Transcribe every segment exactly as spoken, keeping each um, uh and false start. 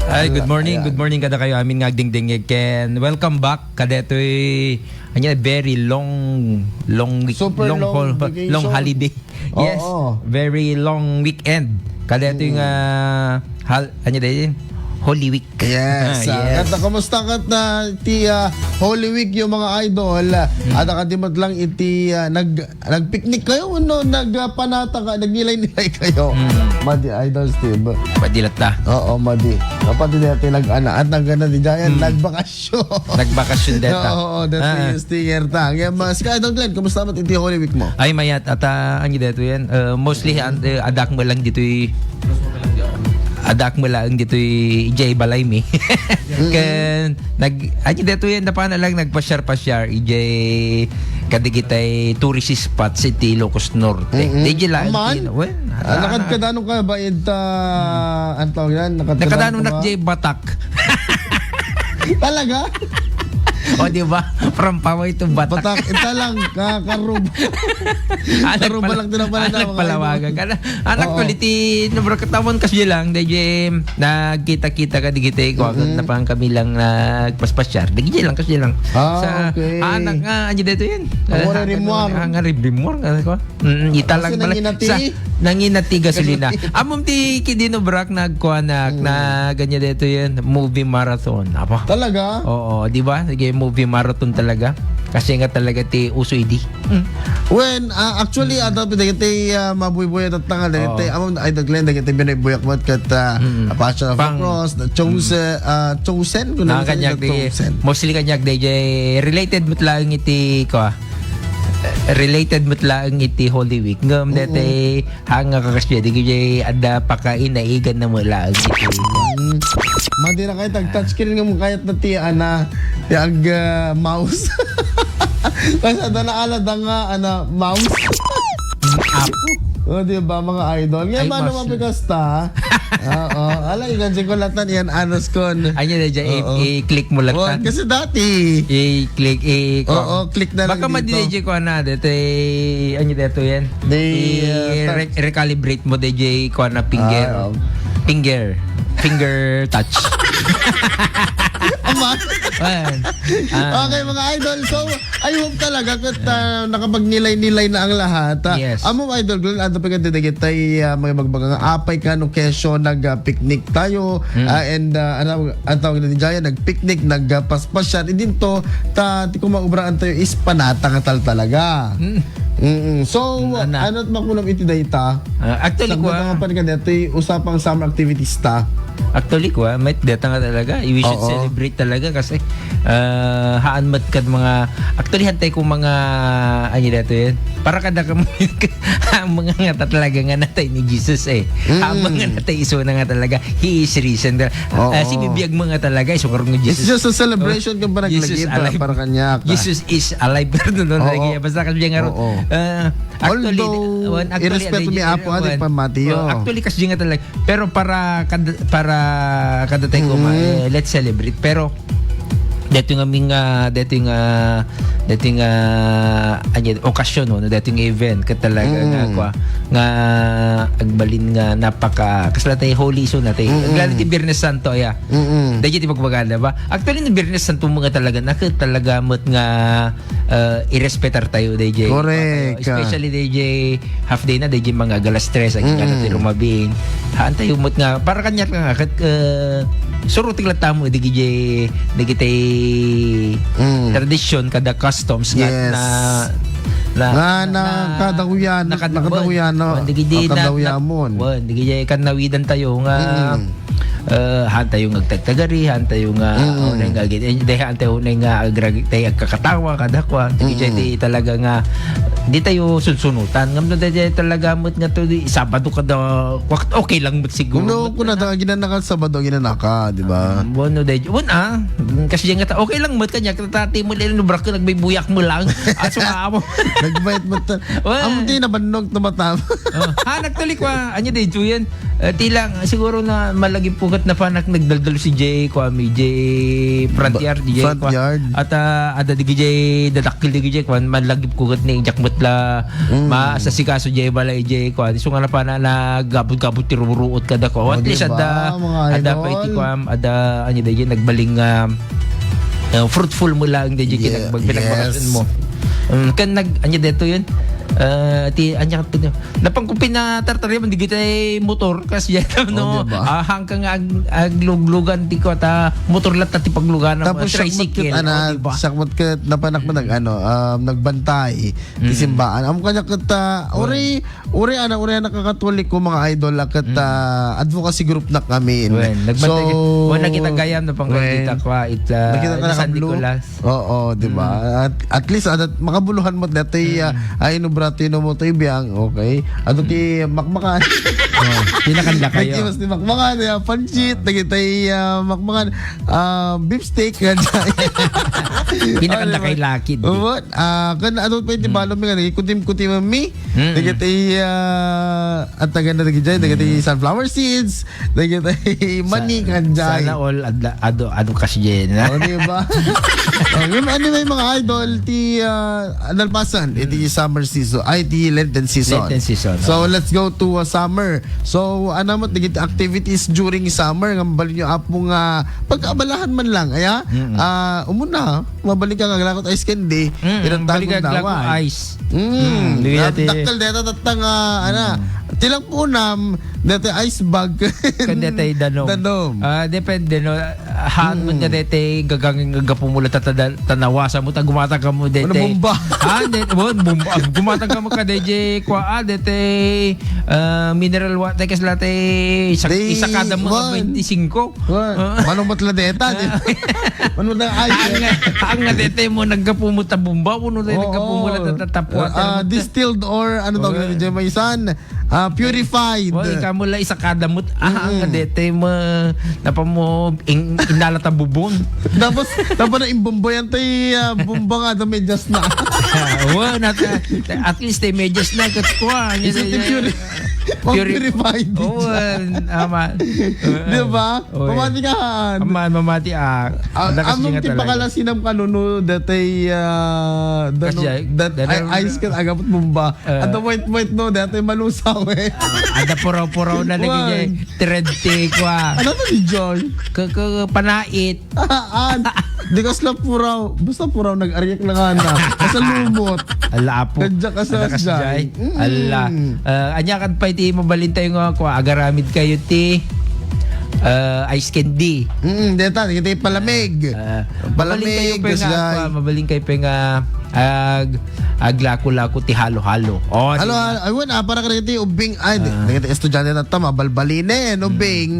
Ay, good morning, good morning kada kayo amin nga agdingdingig ken welcome back kadetoy anya very long, long week, Super long long hol-, vacation. Long holiday. Yes, Oo. Very long weekend. Kadetoy nga hal-, anya day? Holy Week. Yes. Ah, Ah, yes. Kata, kumusta kat na ti ah, Holy Week yung mga idol? Ada ka di lang iti ah, nag nagpicnic kayo no nagpanata ka nagnilay-nilay kayo. Madi Idol Steve. Pwede latta. Oo, madi. Kapatid natin nag-ana at nagana di Jayan, nagbakasyon. Nagbakasyon deta. Oo, that's Ah. the sticker ta. Kaya mas ka Idol Glenn, kumusta mo iti Holy Week mo? Ay mayat at ah, ano dito yan? Uh, mostly an- uh, adak mo lang dito'y adak mo lang dito'y ijay balay mi. Ken nag ano dito yan napana lang nagpasyar-pasyar ijay kadigitay tourist spots iti Ilocos Norte. Mm-mm. Di jay lang Aman? Iti- well, Ah, nakadkadano ka ba ita ang tawag yan? Nakadkadano Nakadano ka nak ba? Jay Batak. Talaga? O, di ba? From Paway to Batak. Batak, ita lang, ka, karub. Anak Karub pala, lang din ang pala anak na, mga palawagan. Anak Oo. Quality, no, bro, katawan kasi lang, dahil, eh, nagkita-kita ka, di kita, ikaw, Mm-mm. na pang kami lang nagpaspasyar. Di lang kasi lang. Ah, Sa, okay. Anak nga, ano dito yan? Ang wala Ah, rimwar. Ang rimwar, ano ko? Mm, ita Kasi lang pala. Nanginati. Sa, nanginati gasolina. Gasolina. Amom ti kidino brak nagkuanak, Mm. na ganyan dito yan, movie marathon. Apa? Talaga? Oo, di ba? Sige, movie marathon talaga. Kasi nga talaga ti uso idi. Mm. When, ah, actually, Mm. ada dagiti ah, mabuybuy at tanga dagiti Oo. Among ay daglen dagiti binuybuyak met ket ah, Mm. a Passion of the Pang- Cross, the Chosen, Mm. ah, Chosen, kung Na ano kanyag sa di, Chosen. Mostly kanyag di, di, related met laeng iti, ko, ah, related met laeng iti Holy Week. Ngem Mm. deti, hanga ka kasya, di kaya adda pakainaigan na met laeng iti. Mm. Madi na kayo, tag-touchscreen nga mo kayat na ti, ana, ti ag, ah, mouse. Kasi adda na ala da nga, ana, mouse. Apo. O, di ba, mga idol? Ngayon, Ay, mano mas- mapikas ta? Oo. Ala, ikan si Kulatan, yan, anos kon. Anya na dyan, i- Oo. i-click mo lang Wan, tan. Kasi dati. I-click, i- Oo, click na lang Baka dito. Madi-, D J ko na, dito, eh, ano dito yan? Di, I- uh, touch. Re- recalibrate mo, D J ko na, finger. Ah, oo. Finger. Finger touch. Ama. Ayan. Ah. Okay, mga idol. So, I hope talaga kat, ah, nakapagnilay-nilay na ang lahat, ah. Yes. Amo, Idol Glenn, ato pa nga dagitay, ah, mga magbaga nga apay ka no kesyo nag, ah, picnic tayo, Mm. ah, and, ah, ano, ang tawag na ni Jaya, nag-picnic, nagpaspasyar. Idinto, ta, ti kumaubraan tayo is panata nga tal talaga. Mm. Mm-mm. So, Mm, ana. Ano at makulam iti dayta? Ah, actually, Sa kwa- mga panaganda, ito'y usapang summer activities ta. Actually, kwa, may data nga talaga. We should Oo. Celebrate talaga kasi, ah, haan met kad mga, actually, hantay ko mga, ano dito yan? Para kada ka mga ngata talaga nga natay ni Jesus eh. Mm. Haan nga natay iso na nga talaga. He is risen. Oo. Ah, si bibiyag mo nga talaga, iso karong ni It's Jesus. Just a celebration Oh, ka ba Jesus naglagip, ah, alive. Para kanya ka? Jesus is alive. Pero no, no, Oo. Lagi, basta kasi nga ron. Oo. Ah, actually, Although, wan, actually, irespeto ano, mi Apo, ano, wan. Pamati, Oh, oh. Actually, kasi nga talaga. Pero para kad-, para kada tayo Mm. kuma, eh, let's celebrate. Pero, dito nga ming, ah, dito nga, dito nga, ano, okasyon, no? Dito nga event, ka talaga Mm. nga, kwa, nga, agbalin nga, napaka, kasla tayo, holy, so na tayo. Mm-mm. Lalo ti Biyernes Santo, ya. Mm-mm. Dahil ti pagpaganda ba? Actually, no Biyernes Santo mga talaga, na, ka talaga, mat nga, ah, irespetar tayo, D J. Correct. Especially, D J, half day na, D J, mga agalas tres, ang Mm. ano, ti rumabin. Haan tayo, mut nga, para kanya nga, kat, ah, surutik lang tamo, D J, dagiti Mm. tradisyon, kada customs, nga Yes. na, na, Nga na, na, nakadawian, nakada-, nakadawian, no? Wan, dagiti na, Nakadawian na, mo. Wan, dagiti kanawidan tayo nga, Mm. Eh, haan tayo nga agtagtagari, haan tayo nga, Mm. unay nga agin-, eh, di haan tayo unay nga agrag-, tayo agkakatawa, kadakwa. Di Mm. kaya di talaga nga, di tayo sunsunutan. Ngam no, di talaga mo't nga to, di, Sabado kada, wak-, okay lang mo't siguro. Kuno, Mo't kuna na. Ta, ginanaka, Sabado, ginanaka, di ba? Ah, bueno, di, wan, ah. Kasi yan nga ta, okay lang mo't kanya, katati mo, lalo, brak, nagbibuyak mo lang. Aso nga mo. Nagbayat mo ta. Wan. Amo di nabannog, tumatama. Oh, ha, nagtulik wa. Anya, di, Julian? Eh, ti lang, siguro na malagip ko ket napanak nagdaldal si J, kuan, J Frontier, Ba-, J, kuan. Frontier. At, ah, ada di J, dadakkel di J, kuan, malagip ko ket ni Jack met la, Mm. ma-, sa sikaso J, balay J, kuan. So nga napana, nagabot-gabot ti ruruot kada, kuan. Oh, At least, diba, ada, mga ada pa iti, idol? kuan, ada, ano, di J, nagbaling, ah, ah, fruitful mo lang, di J, Ye-, kinag-, pinagbakasyon yes. mo. Mm, kan nag-, ano, dito yun? Ah, ti, ano, Napan ko pinatartarian, di kita motor, kas yan, Oh, no? Diba? Ah, hanggang ag-, agluglugan, di ko ta motor lang ta ti paglugan ng Tapos mga sakmat tricycle, ket, oh, ana, diba? sakmat ket napanak mo nag-, ano, um, nagbantay, ti Mm. simbaan. Amo kanya ket, ah, Oh. uri, uri, ana, uri, ana, kakatoliko, mga idol, ah, ket, Mm. ah, advocacy group na kami. Wen, nagbantay So, ka-, oh, nakita gayam na pang wen. Kita kwa, it, ah, Nakita ka na San ka blue? Nicolas. Oo, di ba? Mm. At, at least, adat, makabuluhan mo dati, ah, Mm. ay, no, brato, no, mo to, ibiang, okay. Ato ti makmakan. Oh, pinakanda kayo. Dagiti mas ti makmakan, ah, pancit, dagiti, ah, makmakan, ah, beef steak, nga dyan. Pinakanda Ano kay naman? Lucky, di? Oo, ah, kan, ano pa yung Mm. balon mi nga, kutim-kutim mi. Mm. Dagiti, ah, at taga na dagiti, dagiti Mm. sunflower seeds, Dagiti mani Sa-, kanjay. Sana all adla-, adu-, adu kasdiay na. Oh, di ba? Oh, yun, anyway, mga idol, ti, ah, nalpasan, iti Mm. summer season, ay, ti Lenten season. Lenten season, So, okay. let's go to, ah, summer. So, ano mo, dagiti activities during summer, nga mabalin nyo, apo nga, pagkaabalahan man lang, aya? Mm-mm. Ah, umuna, mabalin ka nga aglakot ice candy, Mm, irang balik tagon ka aglakot daway. Ice. Mm, Mm, di na, dati dakkel deta tatta nga, ana, Mm. ti lang punam, dati ice bag. Kan dati danom. Danom. Ah, depende, no? Haan mo Mm. nga dati gagang-, gagapu mo lang tata-, tanawasa mo, ta gumatang ka mo dati. Ano, bomba? Ah, dati, bon, bomba. Ah, gumatang ka mo ka dati, kwa, ah, dati, ah, mineral water, kas latte, isa, Di, isa kada mo, man. twenty-five. Wa, Ah. manong matla deta, di ba? Ah. Manong na ay. Ang, ang nga dete mo, naggapu mo ta bomba, uno tayo Oo. naggapu mo lang tatatapwa, Ah, talaga. distilled or ano tawag Oo. nila dyan, may isan? Ah, purified. Wa, ikaw mo lang isa kada mo, ah, ang Mm. nga dete mo, napa mo, in-, inala ta bubon. Tapos, tapos na imbomboyan tayo, ah, bomba nga, the medyas na. Wa, nata-, at least, eh, medyas na, kat-, kwa, Is it yun, puri-, yun, pang puri-, purified? Oo, ah, ama. Di ba? Oy. Mamati ka, han. Aman, mamati, ah. Ah, Wala kasi among nga ti talaga. pakalasinam kano, no, datay, ah, dano, Kasi, dat-, dano, ay, ice cream, agapot bomba. Eh. At the white, white, no, datay malusaw, eh. Ah, ada puraw-puraw na lagi Wan. niya, eh. Trente, kwa. Ano to ni Joy? Ke, ke, panait. An, di kas la puraw. Basta puraw, nag-ariak na nga na. Kasalumot. Ala, apo. Kadya ka sa Ala, kas Jai. Jai. Mm. Ala. Ah, anya kan pa iti mabalin tayo nga, kwa, agaramid kayo ti, ah, ice candy. Mm, deta, kita yung palamig. Ah, Palamig, mabalin kayo pa nga, kas Jai. kwa, mabalin kayo pa nga, ag-, aglako-lako ti halo-halo. Oh, Halo, di ba? halo. Ayun, ah, para ka rin ti ubing. Ay, di, Ah. di kita estudyante na ta, mabalbalin eh, no, Mm. bing.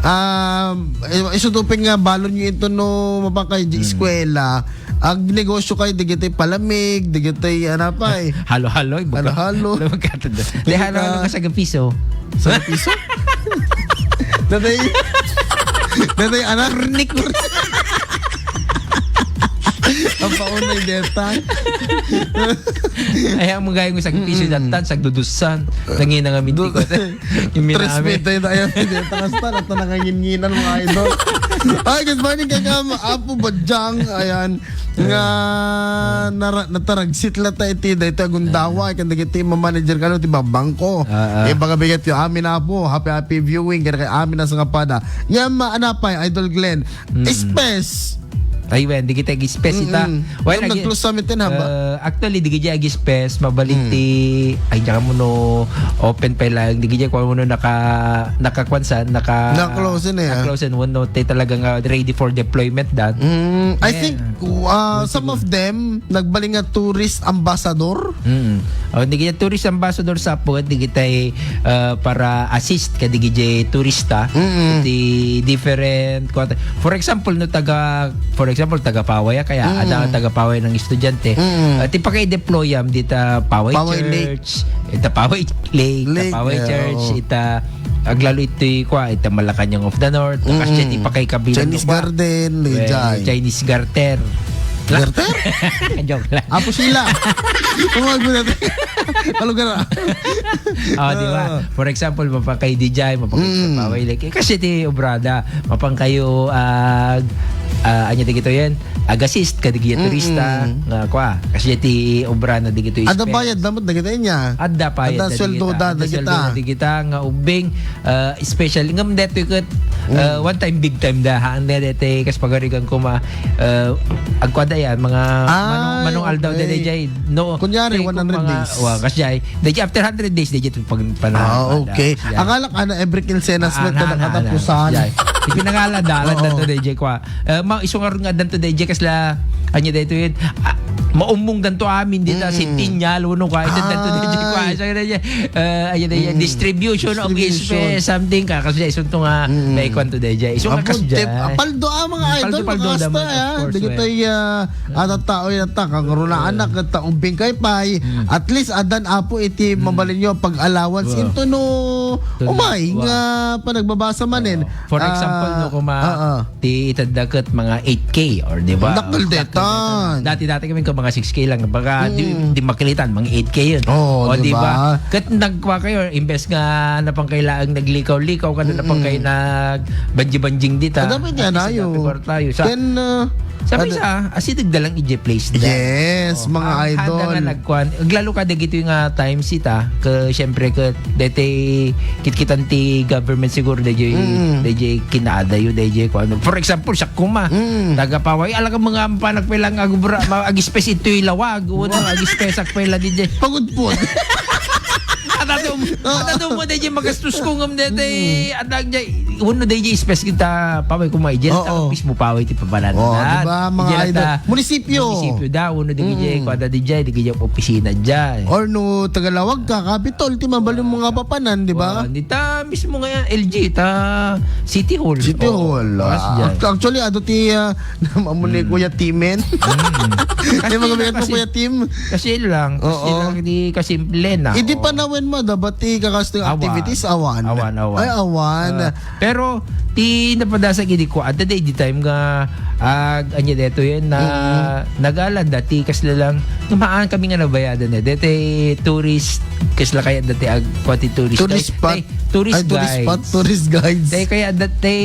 Um, eh, isu to pin nga balon nyo ito no mapakay di Hmm. eskwela. Ag negosyo kay digitay palamig, digitay ano pa eh. Halo-halo, eh, baga-, Halo-halo. Halo-halo, magkatanda. Di Di halo-halo ka ka sa gapiso. Sa gapiso? Datay, datay, anak. Rinik. Ang paunay deta. Ay, ang mga yung sa gapiso Mm-mm. datan, sa dudusan. Nangina nga minti ko. Du-, Yung Tres minami. Meter tayo, tayo, tayo, tayo, tayo, tayo, nanganginginan, mga idol. Hi, good morning, kay Kam, Apo Badjang, ayan, nga, nara-, nataragsit la ta iti, dahil tayo gundawa, Ah. kan dagiti manager ka, no, ti Bambangko. Ah, ah. Eh, baga bigat yung amin, Apo, happy, happy viewing, kaya kay amin na sa kapada. Nga, ma-, anapay, Idol Glenn, Mm. Espes. Ay, wen, di kita ag-espes ita. Mm-mm. Wen, Yung agi-, nag-close summit din, haba? uh, actually, di kita ag-espes, mabalin Mm. ti, ay, diyan mo no, open pa lang, di kita, kung ano, naka, naka-, kwan sa, naka, Na-close na, eh. na-close na, no, te talaga nga ready for deployment dan. Mm, I Yeah. think, uh, Sige. some of them, nagbaling nga tourist ambassador. Mm. O, di kita tourist ambassador sa po, di kita, uh, para assist ka di kita turista. Mm. Di different, kwan-, for example, no, taga, for example, taga Paway, ah, kaya Mm. ada taga Paway ng estudyante. Mm. Ah, ti pakay-deploy am dita Paway Paway Lake. Church, ita Paway Lake, ita Lake, Paway yeah, Church, oo. ita aglalo iti kwa, ita Malacañang of the North, Mm. kasi ti pakay kabilang Chinese no, kwa. Garden, Well, Lijay. Chinese Garter. Werther? Joke lang. Apo Sheila. Tumawag mo natin. Kalugar, ah. Oh, di ba? Ah. For example, mapangkayo D J, mapangkayo Mm. sa paway, like, eh, kasi ti obrada, mapangkayo, ah, ah, anya dagito yan? Ag-assist kadagiti Mm-mm. turista, nga, kwa, kasi ti obrana dagito Ada ispe- bayad, dapat dagito niya. Adda bayad Ada na sweldo digita. da, Adda dagita. sweldo na digita, nga ubing, ah, especially, ngem detoy ket, Mm. ah, one time, big time da, haan da detoy, kas pagarigan ko ma, ah, agkuada yan, mga Ay, manong, manong aldaw okay. da, D J. No, Kunyari, take one hundred mga, days. wa, kasi ay, D J, after hundred days, D J, pag, pag, Ah, okay. Yan. Akala ko, ano, every quincenas, Ah, may na, na, na, kadakadapusan. yan. Ipinangalan, dalan Oo. na to, D J, kwa. Eh, ma-, isu nga run nga addan to, D J, kasla, anya dayto yun? Ah, maumong danto amin dita, Mm. Centennial, uno, kwa, addan danto, D J, kwa. Ay. Sa kanya, eh, anya dayto, Mm. distribution of Distribution. space, something, ka, kasi isu to nga, Mm. may kwan to, D J. Isu nga Abot, kas tip, dyan. ah, paldo, ah, mga Mm, idol, paldo, paldo mga asta, naman, of ah. course, Dagito well. ay, ah, at ang tao yan, ta, kang runa Mm. anak, at taong bingkay pay, Mm. at least, adan, apo, iti Mm. mabalin nyo, pag-allowance, Wow. into no, Dun, umay, wow. nga, panagbabasa manin. Wow. For example, Ah, no, kuma, ah, ah. ti itad da ket mga eight K, or di ba? Dakkel Dakkel detan. detan. Dati-dati kami ko mga six K lang. Baka di, Mm. di makilitan, mga eight K yun. Oo, O, di di ba? ba? Ket nagkwa kayo, imbes nga napangkailaang naglikaw-likaw, kada Mm-mm. napangkay nagbanji-banjing dita. Ah, dapat yan, At least ayo. dapat kwarta tayo. Sa, Ken, uh, sabi ano sa, asideg da lang ije place da. Yes, Oh, mga ang handa idol. nga nagkwan. Aglalo ka dagito nga times ita, ke, syempre, ke, dete kitkitan ti government siguro, dayjay, Mm. dayjay kinaadayo, dayjay kuan. For example, siak koma, Mm. taga Paway, alagad mga ampa nagpailang agubra, ma-, agispes itoy lawag, o Wow. agispes agpaila, dayjay. Pagudpod. At ato, at ato mo, dayjay, magastos ko ngam, dayjay, Mm. at dayjay, uno, dayjay, ispes kita, Paway, kuma, ijay, Oo. tapos mo, Paway, ti papanan. Oh, Na, di ba, mga ijay, idol? ta, Munisipyo. Munisipyo da, uno, dayjay, Mm. kuan da, dayjay, dayjay, opisina, dayjay. Or no, tagalawag ka, Kapitol, ti mabalin mo nga papanan, di ba? Oh, di ta mismo nga yan, L G, ta City Hall. City Oh, Hall, pas ah, dyan. act-, actually, ado ti, ah, amo ni Mm. Kuya Timen. Mm. Kasi Di ba, lang, kami kasi, Kuya Tim? kasi lang, kasi Oo. lang, di kasimple na. Idi Oh. panawen mo, dapat ti kakastong Awan. activities, awan. Awan, awan. Ay, awan. Ah, pero, ti napadasag idi ko, at the day, di time nga, ah, anya deto yan, na Mm. nagalan dati, kasla lang, tumaan kami nga nabayadan na. Dete tourist, kasla kaya dati ag, kuan ti tourist Tourist guide. spot. Ay, tourist Ay, tourist guides. spot, tourist guides. Dahil kaya dati,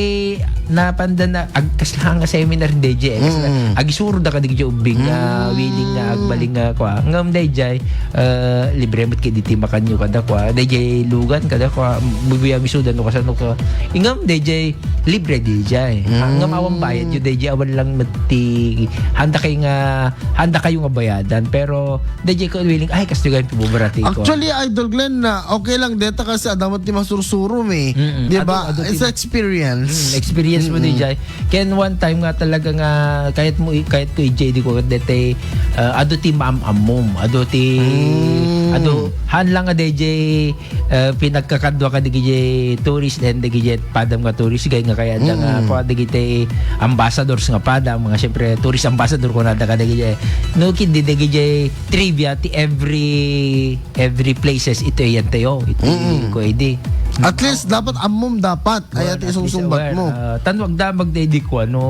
napanda na, ag, kasla nga seminar, D J, eh, kasla, Mm. agisuro da ka, D J, ubing nga, Mm. willing nga, agbaling nga, kuan. Ngam, D J, eh, libre mo't kay di ti makanyo kada kuan. D J, lugan kada kuan. Bubuyang isudan no kasano ka. Ingam, D J, libre, D J. Mm. Ngam awan bayad yo, D J, awan lang met ti, handa kay nga, handa kayo nga bayadan. Pero, D J ko willing, ay, kasto gayam ti buburati ko. Actually, Idol Glenn, na okay lang deta kasi adamot ti masursuro mi. Mm-mm. Di ba? Adu, adu, It's ti experience. Mm, experience mo, Mm-mm. D J. Ken one time nga talaga nga, kayat mo i-, kayat ko i-, J D ko, dete, ah, adu ti maam-ammom. Adu ti, Mm. adu, han lang nga, D J, eh, pinagkakadwa ka dagiti tourist and dagiti padam nga tourist guide nga kayat da nga Mm. kua dagiti ambassadors nga padam, mga siyempre tourist ambassador kuna da kadagiti. No, kindi dagiti trivia ti every, every places ito yan tayo. Ito Mm. ko edi. At least dapat ammom dapat. Ay, Well, at at least isungsungbat aware, mo. ah, tanwag damag da idi ko, ano,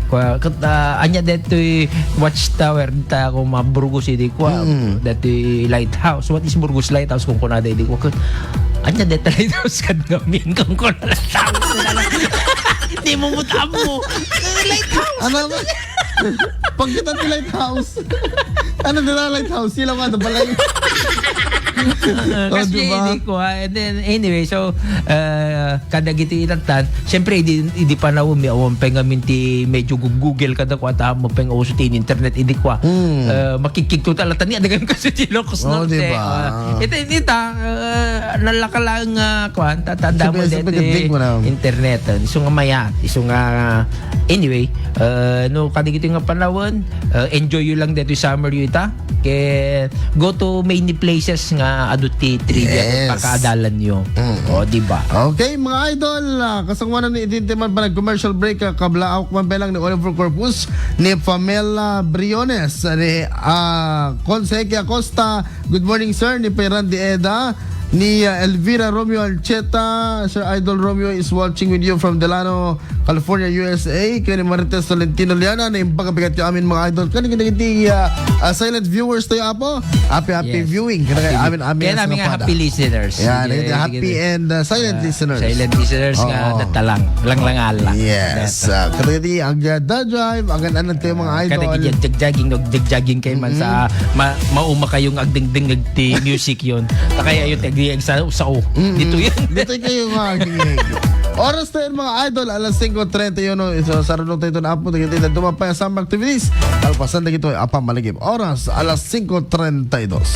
kua, kat, ah, anya detoy watchtower, ta ako maburgos idi ko, ah, Mm. detoy lighthouse. What is Burgos Lighthouse kung kuna da idi ko? Kat, anya detoy lighthouse kad ngamin kung kuna lighthouse na lang. Di mo mutamo. Lighthouse. Ano ba? Pagkita ti lighthouse. Ano dira lighthouse? Sila nga, balay. Ah, Oh, kasi di ba? Hindi ko, ah, and then, anyway, so, ah, kadagiti itattan, siyempre, idi, idi panawon, mi awan pay ngamin ti medyo gu-, Google kada ko, at amo pay nga uso ti internet, idi ko, ah, Hmm. ah, makikigto talatan ni, adagan ko sa Ilocos Oh, Norte, di ba? ah. Ita, ita, ah, nalaka lang, ah, kuan, tatanda mo Sabi, sabi, dito, gadding mo na. internet, ah. Isu nga mayat, isu nga, anyway, ah, no, kadagiti nga panawon, ah, enjoy you lang dito summer you ita. Ke, go to many places nga adu ti trivia Yes. pakaadalan yo. Mm. O, di ba? Okay, mga idol, ah, kasangwanan ni idin ti man panag-commercial break, ah, kablaawak man belang ni Oliver Corpus, ni Pamela Briones, ni, ah, Conseque Acosta. Good morning, sir, ni Ferran de Eda. ni, uh, Elvira Romeo Alcheta. "Sir Idol Romeo is watching with you from Delano, California, U S A." Ken ni Marites Tolentino Liana, naimbag a bigat ti amin, mga idol. Ken dagiti, uh, uh, silent viewers tayo, Apo. Happy, happy Yes. viewing. Ken dagiti Happy amin, amin ken nga amin nga sinapada. happy listeners. Yan, Sige, dagiti happy sige. and, uh, silent Ah, listeners. silent listeners nga Oo. datalang, langlangal lang. Yes. Data. Ah, kadagiti ag-, ah, da-drive, agan-anan kayo, mga Ah, idol. kadagiti ag-jogging, ag-jogging kayo man Mm-mm. sa ma-, mauma kayong agdingding ti music yon. Ta kaya yun, tagi-, agsa-, sao. Mm-mm. Dito yun. Dito kayo, mga agdingding. Oras tayo, mga idol, alas singko trenta y uno. So, sarado tayo ito na apo, dagiti na dumapay ang summer activities. Kalpasan na ito, apang maligib. Oras, alas singko trenta y dos.